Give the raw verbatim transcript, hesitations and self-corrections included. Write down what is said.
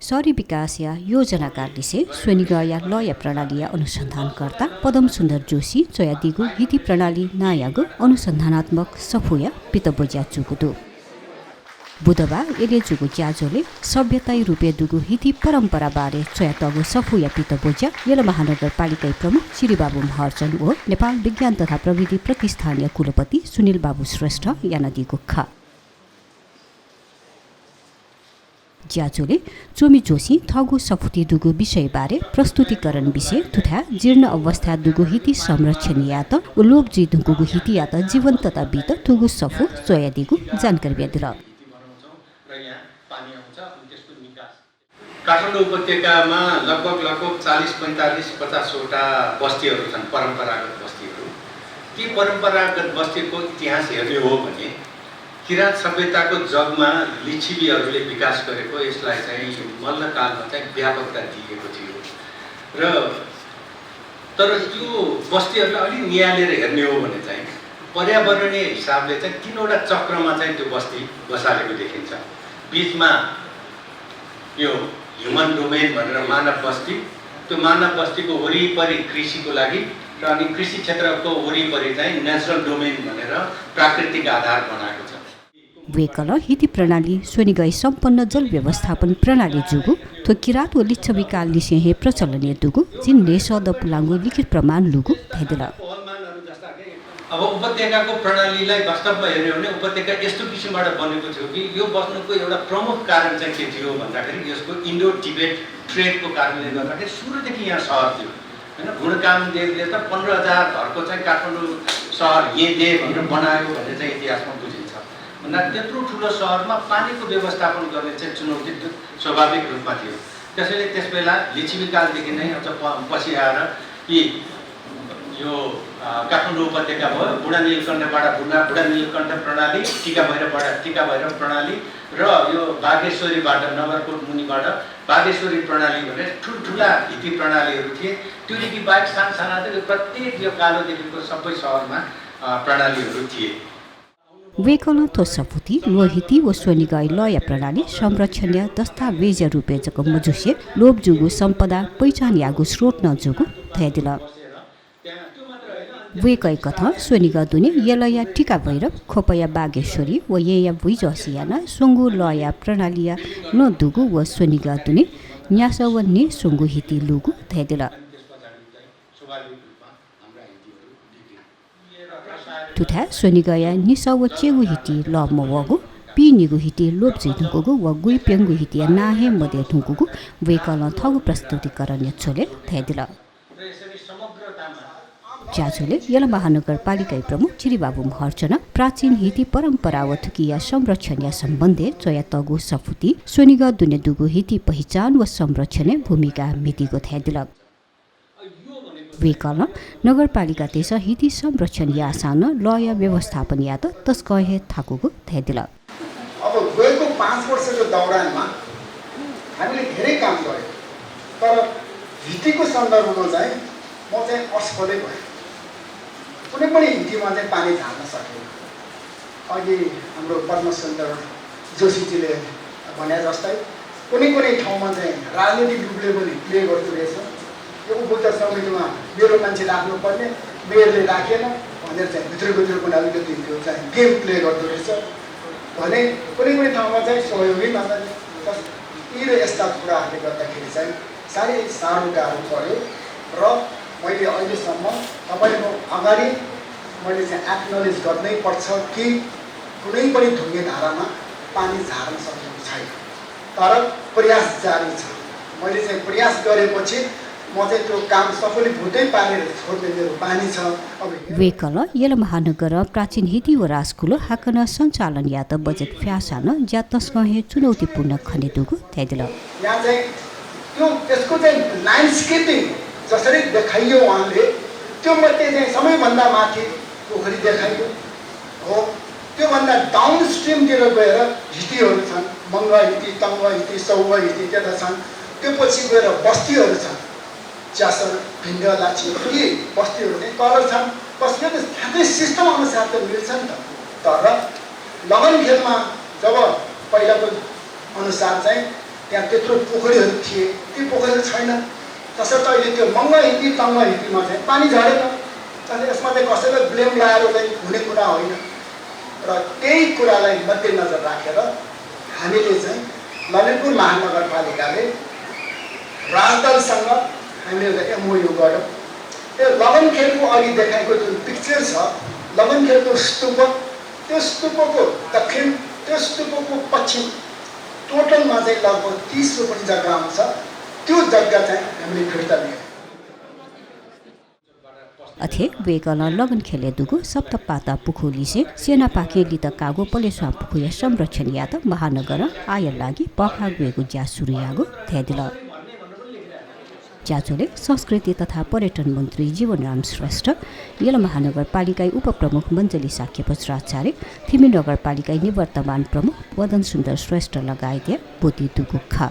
शहरी विकासया योजनाकार लिसें स्वनिगःया लःया प्रणालीया अनुसन्धानकर्ता पदम सुन्दर जोशीं च्वयादीगु हिति प्रणाली नांयागु अनुसन्धानात्मक सफूया पितब्वज्या जूगु दु। बुधबार यलय् जूगु ज्याझ्वलय् सभ्यताया रूपय् दुगु हिति परम्परा बारे च्वयातःगु सफूया पितब्वज्या यल महानगरपालिकाया प्रमुख चिरिबाबु महर्जन व नेपाल विज्ञान तथा प्रविधि प्रतिष्ठानया कुलपति सुनिल बाबु श्रेष्ठं यानादीगु खः। ज्याझ्वलय् च्वमि जोशीं थःगु सफूति दुगु विषय बारे प्रस्तुतिकरण विषय थुथाय् जीर्ण अवस्थाय् दुगु हिति संरक्षण यायेत व लोप जुइ धुंकूगु हितियात जीवन्तता बीत थुगु सफू च्वयादीगु जानकारी बियादिल। काठमाडौँ उपत्यकामा लगभग, लगभग चालिस, पैँतालिस, पचासवटा बस्तीहरू छन्, परम्परागत बस्तीहरू। ती परम्परागत बस्तीको इतिहास हेर्ने हो भने किराँत सभ्यताको जगमा लिच्छवीहरूले विकास गरेको यसलाई चाहिँ मल्लकालमा चाहिँ व्यापकता दिएको थियो। र तर त्यो बस्तीहरूलाई अलिक नियालेर हेर्ने हो भने चाहिँ पर्यावरणीय हिसाबले चाहिँ तीनवटा चक्रमा चाहिँ त्यो बस्ती बसालेको देखिन्छ। बिचमा यो ह्युमन डोमेन भनेर मानव बस्ती, त्यो मानव बस्तीको वरिपरि कृषिको लागि र अनि कृषि क्षेत्रको वरिपरि चाहिँ नेचुरल डोमेन भनेर प्राकृतिक आधार बनाएको छ। वय्कलं हिति प्रणाली स्वनिगःया सम्पन्न जल व्यवस्थापन प्रणाली जूगु, थ्व किराँत व लिच्छवी कालनिसें हे प्रचलनय् दुगु, झिंन्हय्‌सः दँ पुलांगु लिखित प्रमाण लूगु धयादिल। अब उपत्यकाको प्रणालीलाई वास्तवमा हेर्ने हो भने उपत्यका यस्तो किसिमबाट बनेको थियो कि यो बस्नुको एउटा प्रमुख कारण चाहिँ के थियो भन्दाखेरि यसको इन्डो टिबेट ट्रेडको कारणले गर्दाखेरि सुरुदेखि यहाँ सहर थियो, होइन? गुण कामदेवले त पन्ध्र हजार घरको चाहिँ काठमाडौँ सहर येँ दे भनेर बनायो भन्ने चाहिँ इतिहासमा बुझिन्छ। भन्दा त्यत्रो ठुलो सहरमा पानीको व्यवस्थापन गर्ने चाहिँ चुनौती त स्वाभाविक रूपमा थियो। त्यसैले त्यसबेला लिच्छवी कालदेखि नै अझ प-, पछि आएर यी यो, अ, काठमाडौँ उपत्यका भयो, बुढा नीलकण्ठबाट बुढा, बुढा नीलकण्ठ प्रणाली, टिका भैरवबाट टिका भैरव प्रणाली र यो बागेश्वरीबाट नगरकोट मुनिबाट बागेश्वरी प्रणाली भनेर ठुल्ठुला हिति प्रणालीहरू थिए। त्योदेखि बाहेक सानसाना चाहिँ यो प्रत्येक यो कालोदेवीको सबै सहरमा, अ, प्रणालीहरू थिए। वय्कलं थ्व सफूति, लोहिति व स्वनिगःया लःया प्रणाली संरक्षणया दस्तावेजया रूपय् जक मजुसे लोप जूगु सम्पदा पहिचान याःगु स्रोत नं जूगु धयादिल। वय्कःया कथं स्वनिगः दुने यलया टिका भैरव, ख्वपया बागेश्वरी व येँया भुइँझःसि यानाः स्वंगू लःया प्रणालीया नं दुगु व स्वनिगः दुने न्यासः व न्हय् स्वंगू हिति लूगु धयादिल। थुथाय् स्वनिगःया निसः व च्यय्गू हिति लः मवःगु, पीनिगू हिति लोप जुइ धुंकूगु व गुइप्यंगू हितिया नां हे मदये धुंकूगु वय्कलं थःगु प्रस्तुतिकरणया झ्वलय् धयादिल। ज्याझ्वलय् यल महानगरपालिकाया प्रमुख चिरिबाबु महर्जनं प्राचीन हिति परम्परा व थुकिया संरक्षणया सम्बन्धय् च्वयातःगु सफूति स्वनिगः दुने दुगु हिति पहिचान व संरक्षणय् भूमिका म्हितीगु धयादिल। वय्कलं नगरपालिकातय्सं हिति संरक्षण याःसां नं लःया व्यवस्थापन यायेत तसकं हे थाकूगु धयादिल। अब गएको पाँच वर्षको दौरानमा हामीले धेरै काम गर्‍यौँ, तर हितिको सन्दर्भमा चाहिँ म चाहिँ असफलै भएँ। कुनै पनि हितिमा चाहिँ पानी झार्न सकेन। अघि हाम्रो पद्मसुन्दर जोशीजीले भने जस्तै कुनै कुनै ठाउँमा चाहिँ राजनीतिक रूपले पनि प्ले गर्दो रहेछ। यो उपभोक्ता समितिमा मेरो मान्छे राख्नुपर्ने, मेयरले राखेन भनेर चाहिँ भित्रभित्र पनि अलिकति त्यो चाहिँ गेम प्ले गर्दो रहेछ भने कुनै कुनै ठाउँमा चाहिँ सहयोगी मात्रै। यी र यस्ता कुराहरूले गर्दाखेरि चाहिँ साह्रै साह्रो गाह्रो पर्‍यो र मैले अहिलेसम्म तपाईँको अगाडि मैले चाहिँ एक्नोलेज गर्नै पर्छ कि कुनै पनि ढुङ्गे धारामा पानी झार्न सकेको छैन, तर प्रयास जारी छ। मैले चाहिँ प्रयास गरेपछि म चाहिँ त्यो काम सफलीभूतै पारेर छोड्ने मेरो बानी छ। अब वय्कलं यल महानगरं प्राचीन हिति व राजकुल हाकनं सञ्चालन यायेत बजेट फ्याःसां नं ज्या तसकं हे चुनौतीपूर्ण खनेदुगु धयादिल। यहाँ चाहिँ त्यो, त्यसको चाहिँ ल्यान्डस्केपिङ जसरी देखाइयो उहाँले, त्यो मध्ये चाहिँ सबैभन्दा माथि पोखरी देखाइयो हो। त्योभन्दा डाउनस्ट्रिमतिर गएर हितिहरू छन्, मङ्ग हिति, तङ्ग हिति, सौग हिति त्यता छन्। त्यो पछि गएर बस्तीहरू छन्, च्यासर, भिण्ड, लाछि, यी बस्तीहरू चाहिँ तल छन्। बस्तीहरू त ठ्याक्कै सिस्टम अनुसार त मिल्छ नि त, तर लगनखेलमा जब पहिलाको अनुसार चाहिँ त्यहाँ त्यत्रो पोखरीहरू थिए, ती पोखरीहरू छैन। तसर्थ अहिले त्यो मङ्ग हिपी, तङ्ग हिपीमा चाहिँ पानी झरेन। तर यसमा चाहिँ कसैलाई blame लाएर चाहिँ हुने कुरा होइन। र त्यही कुरालाई मध्यनजर राखेर हामीले चाहिँ ललितपुर महानगरपालिकाले राजदलसँग हामीले एउटा MOU गर्‍यौँ। त्यो लगनखेलको अघि देखाएको जुन picture छ, लगनखेलको स्तूप, त्यो स्तूपको दक्षिण, त्यो स्तूपको पश्चिम, total मा चाहिँ लगभग तीस रोपनि जग्गा आउँछ। त्यो जग्गा चाहिँ हामीले फिर्ता लियौँ। अथे वय्‌कलं लगनखेलय् दुगु सप्तपाता पुखू लिसे सेनापाखें लित काःगु पलेस्वां पुखूया संरक्षण यायेत महानगरं आःया लागि पःखाः ग्वयेगु ज्या सुरु याःगु धयादिल। ज्याझ्वलय् संस्कृति तथा पर्यटन मन्त्री जीवनराम श्रेष्ठ, यल महानगरपालिकाया उपप्रमुख मञ्जली शाक्य बज्राचार्य, थिमि नगरपालिकाया निवर्तमान प्रमुख वदन सुन्दर श्रेष्ठ लगायतया ब्वति दुगु खः।